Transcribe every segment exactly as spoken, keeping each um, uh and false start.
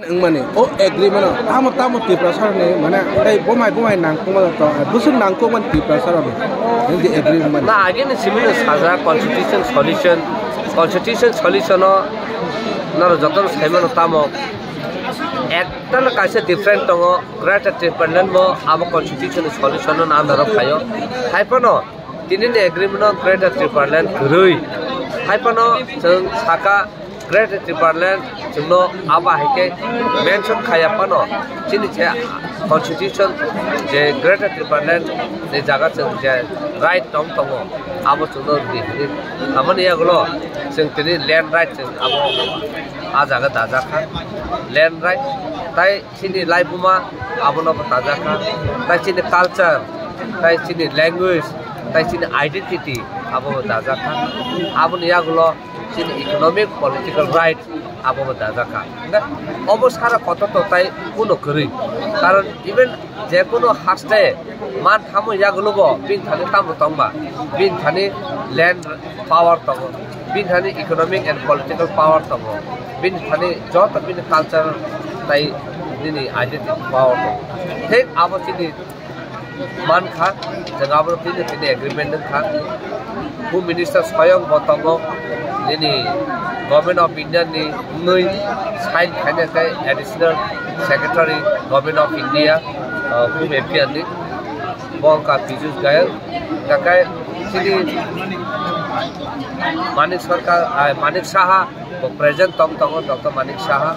Wngmani o agreement o tamo tamo Tiprasa rokni mane tei bomai bomai nangkukma tong, bwswk nangkukmani Tiprasa rokni wngdi agreement mani. Na agini simino saja constitution solution, constitution solution o noro jotono saimano tamo ektal kaisa different tongo, Greater Tipraland bo abo constitution solution no andaro phaio. Haiphano tinini agreement o Greater Tipraland kwrwi. Haiphano chwng saka Greater Tipraland chwngno abo hai khe mention khaiya phano chini je constitution je Greater Tipraland ni jaga chwng je right tong tongo abo chwngno rwdi hinwi samani yagulo chwng tini land right chwng abo ah jaga dajak kha land right tai chini laibuma abono bo dajak kha tai chini culture tai chini language tai chini identity abo bo dajak kha aboni yagulo chini economic political right abo bo dajak kha. Hingkhe obo sara kotor to tai kuno kwrwi. Karon even je kuno haste man thamo yagulo bo bini thani tamo tongba, bini thani land power tongo, bini thani economic and political power tongo, bini thani joto bini culture tai nini identity power tongo. Thik abo chini mankha, chwng abono tini tini agreement wngkha. Home Minister swayang bo tongo, nini Government of India ni wngwi sign khaina khe Additional Secretary Government of India, uh, Home Affairs ni bo wngkha Piyush Goyal, hingkhe chini Manik Sarkar, ah, Manik Saha, bo present tong tongo Doctor Manik Saha,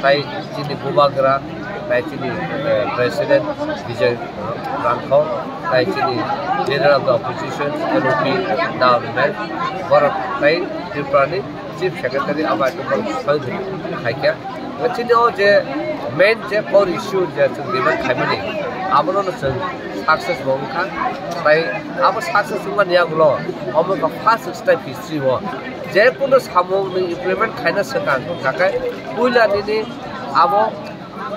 tai chini Bubagra, tai chini, eh, President Bijoy Rangkhao, tai chini Leader of the Opposition, N O P, Nao Remain, borok tai Tripura ni Chief Secretary abo hai khe borok soi khaikha. Chini o je main je core issue je chwng demand khaimani, abono no chwng success bo wngkha. Tai abo success wngmani yagulo omo wngkha first step history o. Je kunu samung nwng implement khaina swkang hwnkha khe puila nini abo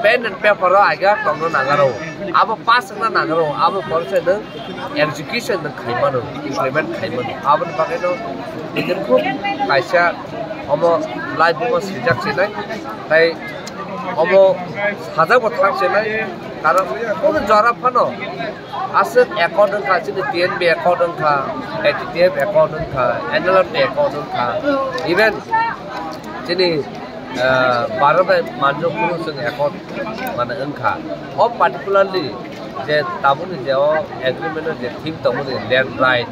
pen and paper o aiga tongna nangaro, abo pass wngna nangaro, abo porse nwng execution nwng khaimano, implement khaimano. Aboni bagwino nini khub kaisa omo life o swijak sinai, tai omo sajak bo thang sinai, karon omo jora phano aswk accord wngkha, chini T N B accord wngkha, A T T F accord wngkha, N L F T accord wngkha, even chini, ah, Bharat bai manjak phuru chwng accord mane wngkha. O particularly je tabukni je o agreement o je theme tongmani land right,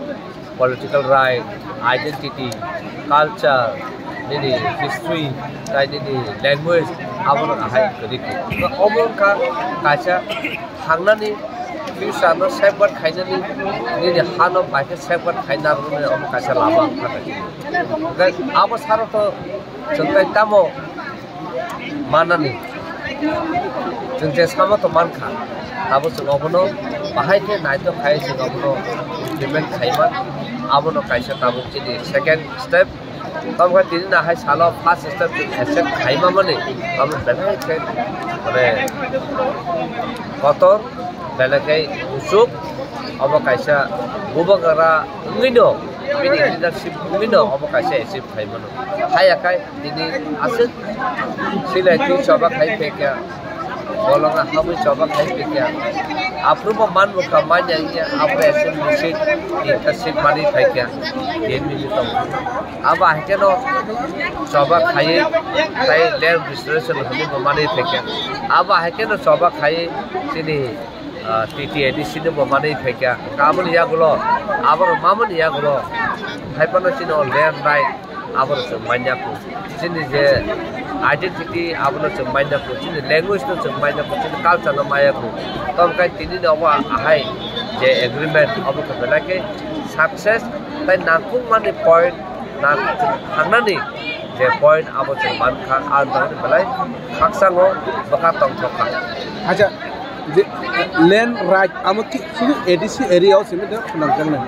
political right, identity, culture, nini history, tai nini language, abono ahai kwrwi khe. Omo wngkha kaisa thangnani future no safeguard khainani, nini hano bai khe safeguard khaina rwmani omo kaisa lama wngkha kaisa. Hwnkhe abo saro to chwng tai tamo manani chwng je samo to mankha, abo chwng obono bahai khe naithok khai chwng obono implement khaima, abono kaisa tabuk chini second step. Tamo khe tini nahai salo first step chwng accept khaima mani, abo belai khe mane kotor, belai khe kuchuk, obo kaisa bubagra wngwino, bini leadership wngwino obo kaisa achieve khaimano. Haiya khai tini aswk silai twi choba khai phaikha, bolonga habwi choba khai phaikha. Aphuru bo manbo kha manya wngya, aphuru assembly seat, tinta seat manwi phaikha, D N B ni tongo. Abo hai kheno choba khaiwi tai land restoration hwnwi bo manwi phaikha. Abo hai kheno choba khaiwi chini ah, T T A D C no bo manwi phaikha. Aboni yagulo, aborok mamani yagulo, haiphano chini o land right, abono chwng manya kho. Chini je identity, abono chwng manya kho. Chini language no chwng manya kho. Chini culture no manya kho. Tamo khe tini no obo ahai je agreement, obo khe belai khe success, tai nangkukmani point, nang-, thangnani je point, abo chwng mankha, ah, belai khakchangno bwkha tongthokha. Acha, je land right amo ki, sini A D C area o simi de khwnamjaknai.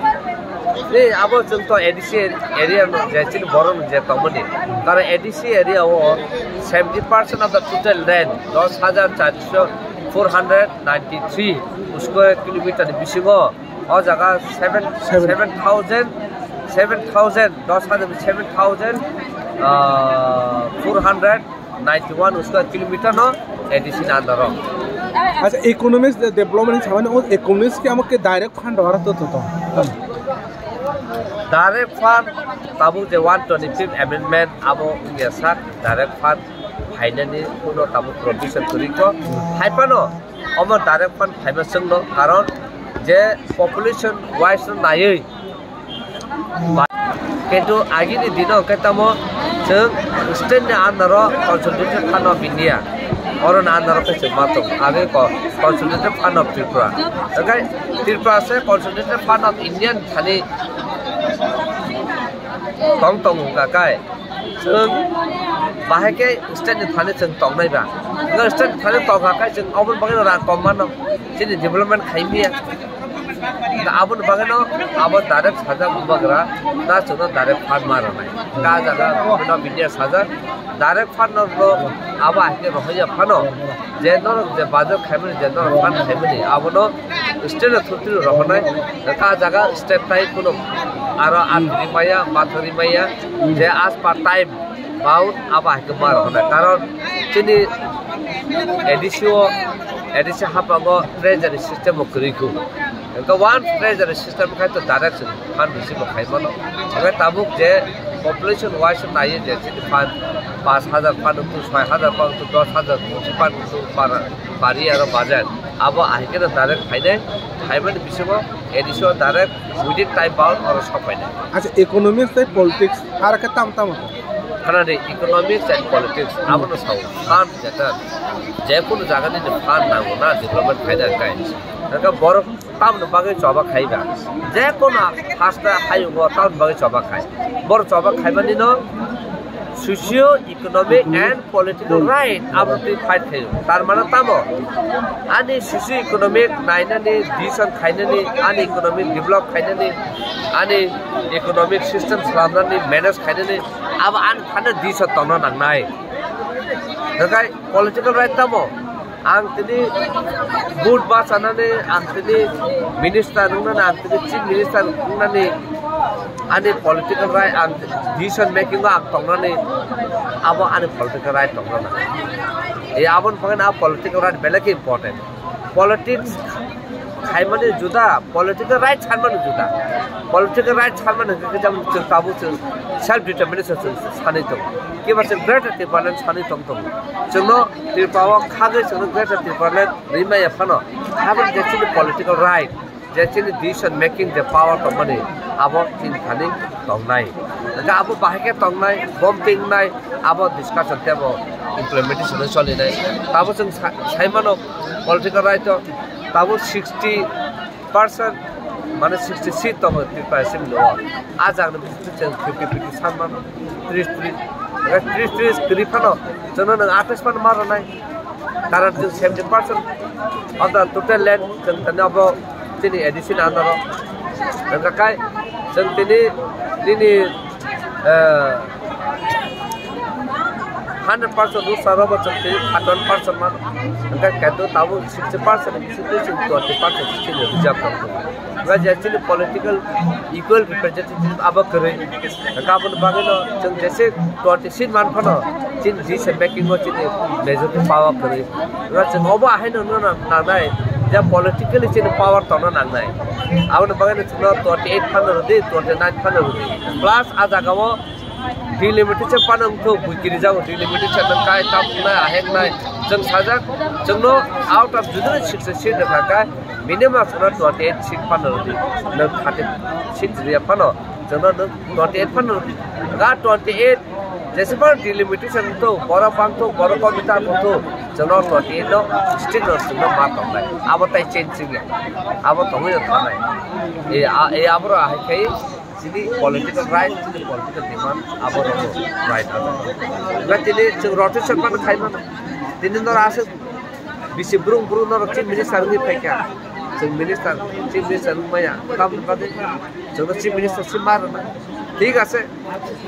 Ni abo chwng to A D C area no je chini borok no je tongmani. Karon A D C area o seventy percent of the total land, dos hajar charso, four hundred ninety three square kilometer ni bisingo o jaga seven, Seven. seven thousand, seven thousand, dos hajar seven thousand, ah, four hundred ninety one square kilometer no A D C ni under o. Acha, economics de-, development ni samani o economics ke amo ke direct fund ora to to to. Direct fund tabuk je one twenty fifth amendment abo wngya sak direct fund phainani kuno tabuk provision kwrwi kho. Hai phano omo direct fund phaima chwngno karon je population wise no naiwi Kintu agini dino hwnkhe tamo chwng state ni under o Consolidated Fund of India, oro ni under o khe chwng ma tongo. Age ko Consolidated Fund of Tripura. Hwnkhe Tripura se Consolidated Fund of India ni thani tong tongo hwnkha khe chwng bahai khe state ni thani chwng tongnai ba. Hwnkhe state ni thani tongkha khe chwng oboni bagwi rang kom mano. Chini development khai manya. Da aboni bagwino abo direct sajak bubagra, da chwngno direct fund ma rwnai. Ka jaga government of India sajak, direct fund no abo ahike rohorya phano, je norok je budget khaimani, je norok fund khaimani, abono state o thurtwi rohornai. Ka jaga state tai kuno aro atri maya, mathori maya, je as per time, Bound abo hai khe ma rok hwnai. Karon chini A D C o, A D C haphango treasury system bo kwrwi kho. Hwnkhe one treasury system khai to direct chwng fund receive bo khai mano. Hwnkhe tabuk je population wise naiwi je chini fund paanch hajar fund wngthu, soi hajar fund wngthu, dos hajar fund wngthu, par, par year o budget. Abo ahai kheno direct phainai, phaimani bisingo A D C o direct within time bound oro sok phainai. Acha, economics tei politics aro khe tamo tamo? Khana de, economics and politics, abono sao. Fund jeta, je kono jaga ni fund nango na development khaina kai. Daga borok tamni bagwi choba khaiba. Je kono hasta hayungo tamni bagwi choba khai. Bor choba khaimani no socio economic and political right abo twi fight khaio. Tar mane tamo? Ani socio economic nainani, decision khainani, ani economic develop khainani, ani economic system swnamnani, manage khainani, abo ani thani decision tongna nangnai. Hwnkhe political right tamo? Ang tini vote bachanani, ang tini minister wngnani, ang tini chief minister wngnani, ani political right, ang decision making o ang tongnani, abo ani political right tongna nang. E aboni bagwi a political right belai khe important. Politics khaimani juda, political right sanmani juda. Political right sanmani hwnkhe jemon chwng tabuk chwng self determination chwng sanwi tongo. Kiba chwng Greater Tipraland sanwi tong tongo. Chwngno Tripura o khagwi chwngno Greater Tipraland rimaya phano, abo je chini political right, je chini decision making je power tongmani, abo chini thani tongnai. Hwnkhe abo bahai khe tongnai, bom tingnai, abo discussion tebo implementation o cholinai. Abo chwng sa-, sai mano political right o tabuk sixty percent, mane sixty seat tongo Tripura Assembly o. A jagani bisingtwi chwng fifty fifty san mano, tris tris, tris tris kwrwi phano chwngno nwng atais phano ma rwnai. Karon chwng seventy percent of the total land chwng tini abo chini A D C ni under o. Hwnkha khe chwng tini, nini, eh, hundred percent rw sa rw bo chwng tini thirty one percent mano. Hwnkhe kaitor tabuk sixty percent ni bisingtwi chwng twenty percent chini reserve tong tongo. Hwnkhe je chini political equal representative abo kwrwi. Hwnkhe aboni bagwino chwng jese twenty seat man phano chini decision making o chini majority power kwrwi. Hwnkhe chwng obo ahaino wngna nangnai je politically chini power tongna nangnai. Aboni bagwino chwngno twenty eight phano rwdi, twenty nine phano rwdi. Plus a jagao delimitation phano wngthok, bui kirijago delimitation nang kai, tam wngnai, ahek wngnai. Chwng sajak, chwngno out of judicial seat rwkha khe minimum chwngno twenty eight seat phano rwdi. Nwng thirty seat rwya phano chwngno nwng twenty eight phano rwdi. Ga twenty eight jeswk phano delimitation wngthok, borok bangthok, borok committee wngthok, chwngno twenty eight no state no chwngno ma tongnai. Abo tai change wngya. Abo tongwi no thanai. E, a, e, aboro ahai khai Chini political right, chini political demand, abo rokno right abo. Hwnkhe tini chwng rotation phano khai mano. Tini norok aswk bisi brung brung norok chief minister wngwi phaikha. Chwng minister, chief minister wngmaya. Tamoni bagwi chwngno chief minister se ma rwna. Thik ase,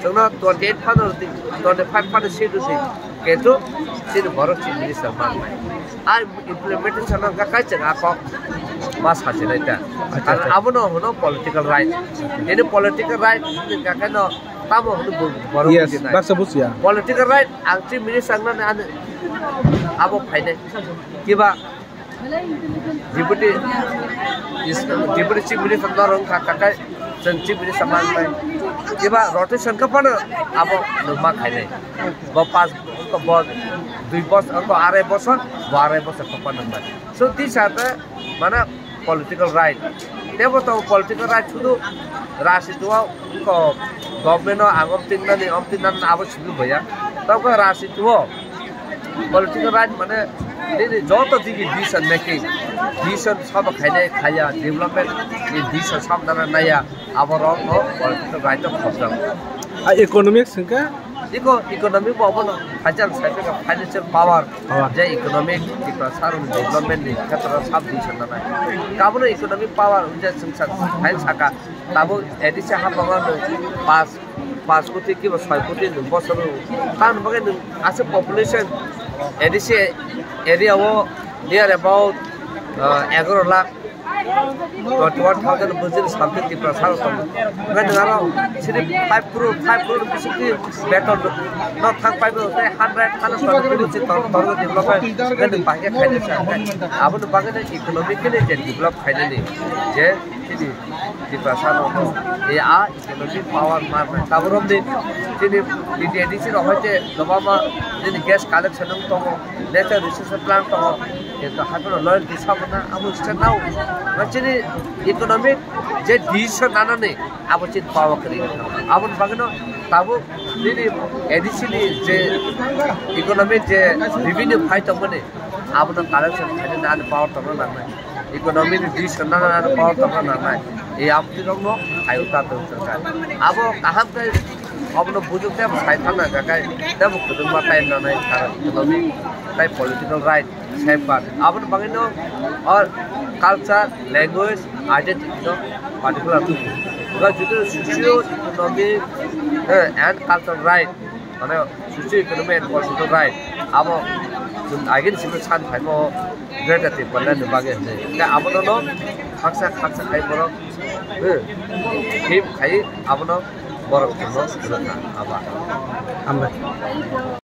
chwngno twenty eight phano rwdi, twenty five phano seat rwdi. Kintu chini borok chief minister mangnai. Ai implementation no hwnkha khe chwng a kok ma sachinai ta. Acha, acha. Abono hwno political right. Ini political right hwnkha khe no Tamo hwnwi bo-, borok Yes, buji nai. Baksa bujiya. Political right ang chief minister wngnani ani abo phainai. Kiba deputy is, deputy chief minister norok wngkha kakai chwng chief minister mangnai. Kiba rotation khe phano abo nwng ma khainai. Bo pas, bo dui bosor, bo arai bosor, bo arai bosor khe phano nwng bai. So these are the, mane, political right. Tebo to political right sudu rajniti o ko government o agom tinnani, om tinnani abo sudu baya. Tabo rajniti o political right mane nini joto digi decision making, decision sabo khainai khaya, development ni decision sabo nana naya, abo rok no political right o khobjak. A economics hwnkhe? Iko-, economic bo obono financial side o financial power, Power. Je economic Tiprasa rok development ni khetra sab di sana nai. Kabono economic power je sengsa hai saka. Tabuk A D C hapang o pas, pas koti kiba soi koti nwng bosor o. Tamni bagwi nwng ase population A D C area o near about, uh, egaro lakh twenty one thousand bujil something Tiprasa rok tongo. Hwnkhe nwng aro sini five crore, five crore bisingtwi beton no thang pai bo tei hundred, hundred twenty crore si tor-, tor develop hai. Hwnkhe nwng bahai khe khaina sa. Aboni bagwi no economic khe je develop khainani je chini Tiprasa rok no. E a economic power mar nai. Taborok ni chini B T A D C rok hai je lobama chini gas collection wng tongo, natural resource plant tongo. Kintu haphano loyalty sabona abo state nao. Ba chini economic je decision nanani abo chini power kwrwi. Aboni bagwino tabuk nini A D C ni je economic je revenue phai tongmani abono collection khainani ani power tongna nangnai. Economic ni decision nanani ani power tongna nangnai. E aboni rokno hayo ta tong tongkha. Abo kaham khe obono bujuk tei sai thangna hwnkha khe tei bo kwbangma time nanai, karon economic tei political right. Safeguard. Aboni bagwino or culture, language, identity no particular tubu. Because due to socio-economic, eh, and cultural right, mane socio-economic and political right, abo chwng agini simi san phaimo greater Tipraland ni bagwi hinwi. Hwnkhe abono no khaksa khaksa khai borok, eh, him khai abono borok chwngno rwkha aba. Hambai.